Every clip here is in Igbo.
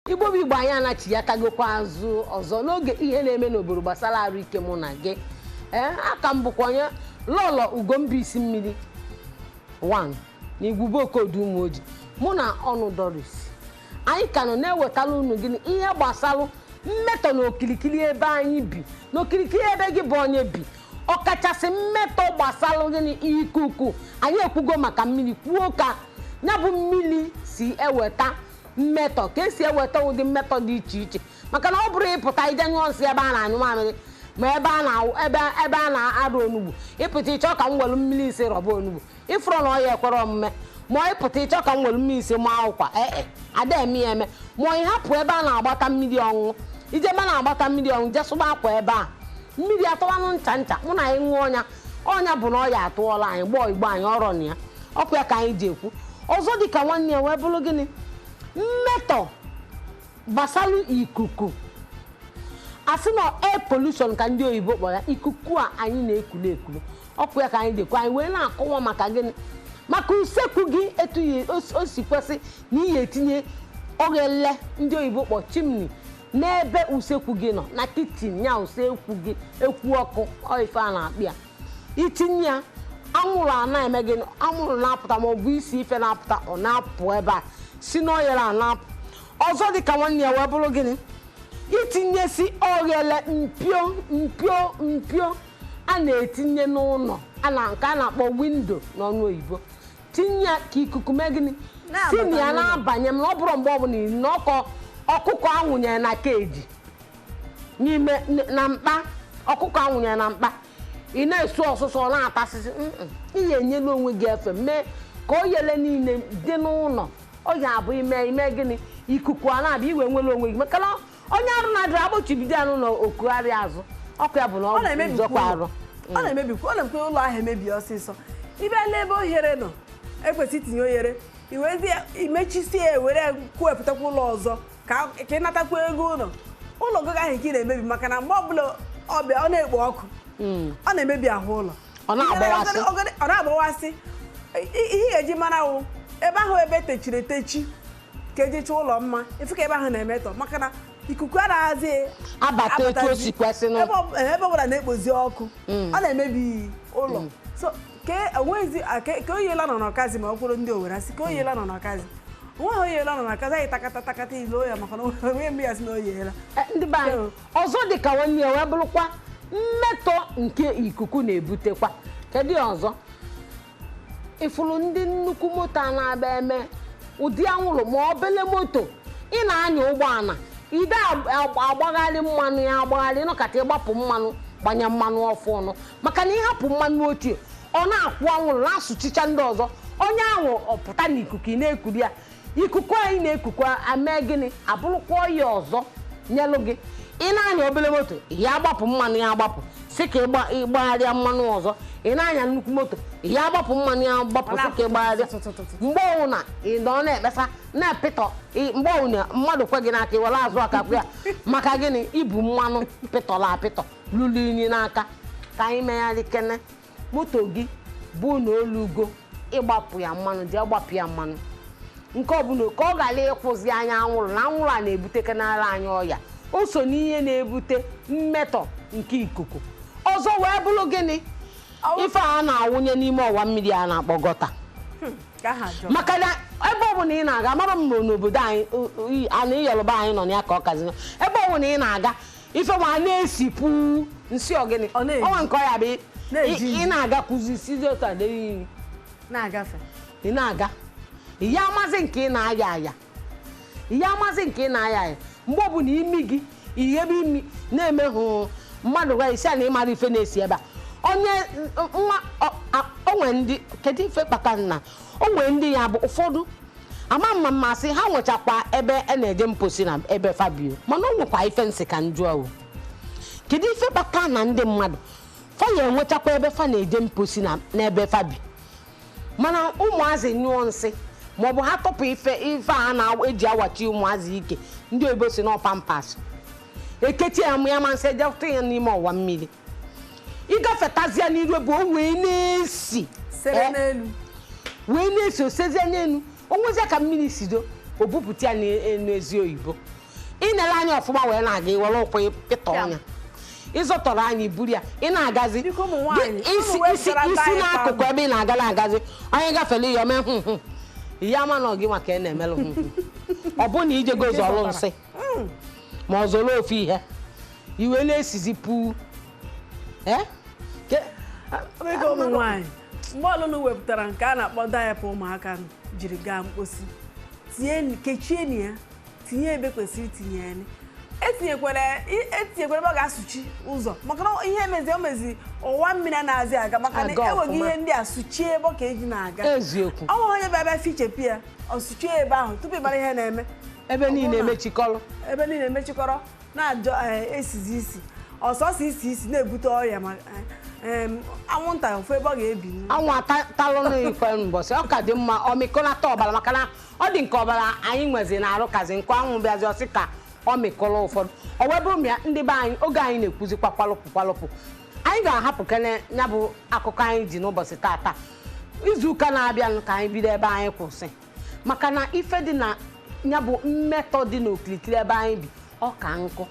Igbo bụ Igbo, anyị anachi ya kagokwa azụ ọzọ n'oge ihe na-eme n'obodo gbasara arụ ike mụ na gị. Ee, aka m bụkwa onye Lọlọ Ugomba isi mmiri 1 na Igwube Okodu Ụmụoji. Mụ na ọnụ Doris, anyị ka nọ na-ewetara unu gịnị? Ihe gbasara mmetọ na okilikili ebe anyị bi, na okilikili ebe gị bụ onye bi, ọkachasị mmetọ gbasara gịnị? Ikuku. Anyị ekwugo maka mmiri, kwuo ka ya bụ mmiri si eweta mmetọ, ka esi eweta ụdị mmetọ dị iche iche, maka na ọ bụrụ ịpụta ije nyụọ nsị ebe a na-anyụ mamịrị, ma ebe a na ebe ebe a na-arụ onugbu, ịpụta ịchọ ka m were mmiri isi rọba onugbu, ịfụrụ na ọ ya ekwere omume. Ma ịpụta ịchọ ka m were mmiri isi maa ụkwa, ee, ada eme ya eme. Ma ị hapụ ebe a na-agbata mmiri ọṅụṅụ, ije ebe a na-agbata mmiri ọṅụṅụ, je sụba akwa ebe a, mmiri atọwanụ ncha ncha, mụ na anyị ṅụọ ọnya ọnya bụ na ọ ya atụọla anyị gbọọ igbo anyị ọrọ na ya. Ọkụ ya ka anyị ji ekwu ọzọ dịka nwanne ya wee bụrụ gịnị? Mmetọ gbasara ikuku. Asị na air pollution ka ndị oyibo kpọrọ ya, ikuku a anyị na-ekulu ekulu. Ọkụ ya ka anyị ji ekwu. Anyị wee na-akọwa maka gịnị? Maka usekwu gị, etu o si kwesị na iyi etinye oghele ndị oyibo kpọ chimney n'ebe usekwu gị nọ, na kitchen ya, usekwu gị ekwu ọkụ, ọ ife a na-akpị ya. Itinye ya, anwụrụ a na-eme gịnị? Anwụrụ na-apụta ma ọ bụ isi ife na-apụta, ọ na-apụ ebe a si n'oyere a na-apụ. Ọzọ dịka nwanne ya wee bụrụ gịnị? Itinyesi oghele mpio mpio mpio a na-etinye n'ụlọ a na nke a na-akpọ window n'ọnụ oyibo, tinye ya ka ikuku mee gịnị? Si na ya na-abata n'ụlọ. Na-abanye m na ọ bụrụ mgbe ọbụla na ọkọ ọkụkọ anwụnyere na keji n'ime na mkpa, ọkụkọ anwụnyere na mkpa, ị na-esu ọsụsọ, ọ na-atasịsị. Ị ga-enyelu onwe gị efe, mee ka o yele niile dị n'ụlọ. Ọ ga-abụ ime gịnị? Ikuku a na-abịa, iwe nwere onwe gị, maka na onye arụ na-adịrị agbochibido ya n'ụlọ okugharị azụ, ọkụ ya bụ na ọ ọ na-emebikwa nzọkwa ụlọ. arụ. Ọ na-emebikwa, ọ na-emekwa ụlọ ahụ emebi ọsịsọ. Ịbịa lee ebe ohere nọ ekwesị itinye oghere, iwezie imechisie ya, were kwuwepụtakwa ụlọ ọzọ ka ị natakwa ego ụlọ ụlọ gị ahụ nke ị na-emebi, maka na mgbe ọbụla ọbịa, ọ na-ekpo ọkụ, ọ na-emebi ahụ ụlọ. Ọ na-agbawasị. Ọ na-agbawasị. Ihe ị ga-eji mara wụ ebe ahụ ebe etechiri etechi ka eji chọọ ụlọ mma, ifu ka ebe ahụ na-emetọ, maka na ikuku anaghịzi abata etu o si kwesịnụ. Ebe ọbụla na-ekpozi ọkụ, ọ na-emebi ụlọ. So ka onwezi ka oyela nọ n'ọkazi, ma ọ kwụrụ ndị Owere asị ka oyela nọ n'ọkazi, onweghị oyela nọ n'ọkazi. Anyị takata takata ilo ya, maka na onwe mgbe ya sị na oyela. Ndị be anyị, ọzọ dị ka nwanne ya wee bụrụkwa mmetọ nke ikuku na-ebutekwa. Kedu ya ọzọ? Ifuru ndị nnukwu moto a na-abịa eme ụdị anwụrụ, ma obele moto ị na-anya, ụgbọala ide agbagharị mmanụ ya agbagharị, nọkata ịgbapụ mmanụ, gbanye mmanụ ọfụnụ, maka na ịhapụ mmanụ ochie, ọ na-akwụ anwụrụ na-asụchicha ndị ọzọ. Onye ahụ ọ pụta n'ikuku, ị na-ekuri ya, ikuku anyị na-ekukwa ame gịnị? Abụrụkwa ọya ọzọ nyelụ gị. Ị na-anya obere moto, ya agbapụ mmanụ ya agbapụ, si ka ịgbagharịa mmanụ ọzọ. Ị na-anya nnukwu moto, ya agbapụ mmanụ ya agbapụ, si ka ịgbagharịa. Mgbe ọwụ na ị nọ na-ekpesa na-apịtọ, mgbe ọwụ na mmadụ kwe gị n'aka, iwere azụ aka kwe ya, maka gịnị? Ibu mmanụ pịtọrọ apịtọ lụrụ inyi n'aka. Ka anyị megharị kene moto gị bụ na olugo ịgbapụ ya mmanụ, jee gbapụ ya mmanụ nke ọbụla, ka ọ ghara ịkwụzi anya anwụrụ na anwụrụ a na-ebutekanara anyị ọya. O so n'ihe na-ebute mmetọ nke ikuku. Ọzọ wee bụrụ gịnị? Ife a na-awụnye n'ime ọwa mmiri a na-akpọ gutter. Ka ha jọrọ. Maka na ebe ọbụla ị na-aga, mara m n'obodo anyị ana Yoruba anyị nọ na ya ka ọ kazi, ebe ọbụla ị na-aga, ife ma na-esipụ nsị ọgịnị. Ọ na-eji. Ọnwa nke ọ ya bụ Na-eji ị na-aga kụzi sizi otu a dee iri. Na-agafe. Ị na-aga, ihe amazi nke ị na-aya aya, ihe amazi nke ị na-aya aya. Mgbe ọbụla imi gị ighebe imi na-eme hụ mmadụ gwa isi a na ịmara ife na-esi ebe a. Onye nwa o nwere ndị, kedu ife kpatara na o nwere ndị ya bụ ụfọdụ ama mma mmasị ha nwechakwa ebe a na-eje mposi na ebe fabio, mana o nwekwa ife nsị ka njụ awụ. Kedu ife kpatara na ndị mmadụ fa ya enwechakwa ebe fa na-eje mposi na n'ebe fabi, mana ụmụazị nyụọ nsị maọbụ ha tọpụ ife, ife a na-eji awachi ụmụazị ike, ndị oyibo si na Pampers, ekechi ya ya ma nsị eje ya n'ime ọwa mmiri, ịgafetazie n'iru ebe o wee na-esi sere n'elu. Wee na-esi osezie n'elu, o nwezie ka mmiri si do. O bupụta ya n'enu ezi oyibo. Ị na-ele anya ọfụma wee na-aga, iwere ụkwụ pịtọ ọnya ịzọtọrọ anyị, buru ya, ị na-agazi. Biko, ụmụ nwaanyị, Gị- isi unu isi wepụtara isi diaper. n'akụkụ ebe ị na-aga na-agazi, onye gafere ihe ome hụ hụ ya, ama na ọ gị maka ị na-emelụ hụ hụ. Ọ bụ na ije gozu ọrụ nsị ma ọ zọrọ ofu ihe iwe na-esizi puu. Eh? Biko, ụmụ nwaanyị, mgbe ọlụnụ wepụtara nke a na-akpọ diaper ụmụaka jiri gaa mkposi, tinye, kechienụ ya, tinye ebe kwesịrị itinye ya. Etinyekwara ebe ọ ga-asụchi ụzọ, maka na ihe mezi o mezi ọwa mmiri a na-azị aga, maka na Aga enweghị ọfụma. ihe ndị a sụchie ebe ọ ka eji na-aga. Eziokwu. Ọ nweghị onye bịa bịa fichepụ ya, ọ sụchie ebe ahụ tupu ị mara ihe na-eme. Ebe niile Ọ bụrụ na- emechikọrọ. Ebe niile emechikọrọ na-ajọ esizi isi, ọsọsọ isi isi na-ebute ọrịa, ma anwụnta ofu ebe ọ ga-ebi. Anwụ atalụ n'ikwe mbọsị, ọ ka dị mma ọ mịkọnata ọbara, maka na ọ dị nke ọbara anyị nwezi na-arụ kazi nke anwụ bịazi ọsị ka ọ mịkọrọ ụfọdụ. Ọ wee bụrụ m ya, ndị be anyị, oge anyị na-ekwuzikwa kwalụpụ kwalụpụ, anyị ga-ahapụ kene ya bụ akụkọ anyị ji n'ụbọchị tata. Izuụka na-abịanụ ka anyị bido ebe anyị kwụsị, maka na ife dị na ya bụ mmetọ dị n'okirikiri ebe anyị bi, ọ ka nkụ.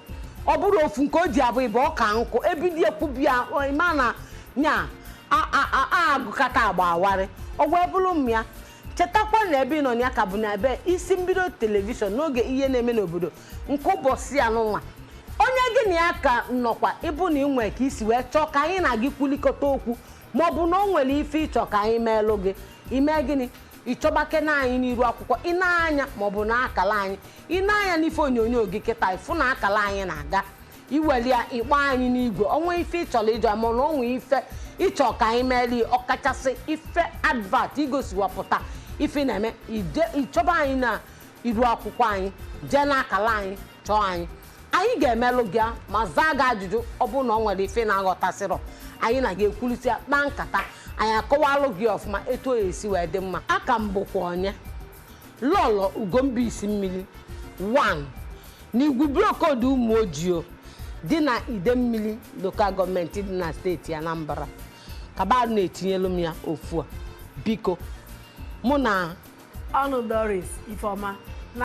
Ọ bụrụ ofu nke o ji abụ ịbụ, ọ ka nkụ ebido ekwubia ma na nya agụkata agba awarị. Ọ wee bụrụ m ya, chetakwa na ebe ị nọ na ya ka bụ na ebe isi mbido telivishọn n'oge ihe na-eme n'obodo nke ụbọchị anụnwa. Onye gị na ya ka nọkwa, ịbụ na ị nwee ka isi wee chọọ ka anyị na gị kwulikọta okwu, ma ọ bụ na o nwere ife ịchọ ka anyị meelụ gị, ime gịnị, ịchọbakena anyị n'iru akwụkwọ, ị na-anya maọbụ na akala anyị, ị na-anya n'ife onyonyo gị kịta, ịfụ na akala anyị na-aga, iweli ya ịkpọ anyị n'igwe. Ọnwa ife ịchọrọ ịjọ, ma na onwe ife ịchọ ka anyị meeli, ọkachasị ife advert igosiwapụta ife ị na-eme, ịchọba anyị na iru akwụkwọ anyị, jee n'akala anyị chọọ anyị, anyị ga-emelụ gị ya ma zaa gị ajụjụ. Ọ bụrụ na ọ nwere ife na-aghọtasịrọ, anyị na gị ekwurịta ya, kpaa nkata, anyị akọwalụ gị ọfụma etu o esi wee dị mma. Aka m bụkwa onye Lọlọ Ugombaisi Mmiri 1 n'Igwe Brokodu Ụmụ Ojio dị na Idemmili Local Government dị na steeti Anambra. Kaba na-etinyelu m ya ofu a, biko, mụ na Ọnụ Doris Ifeọma.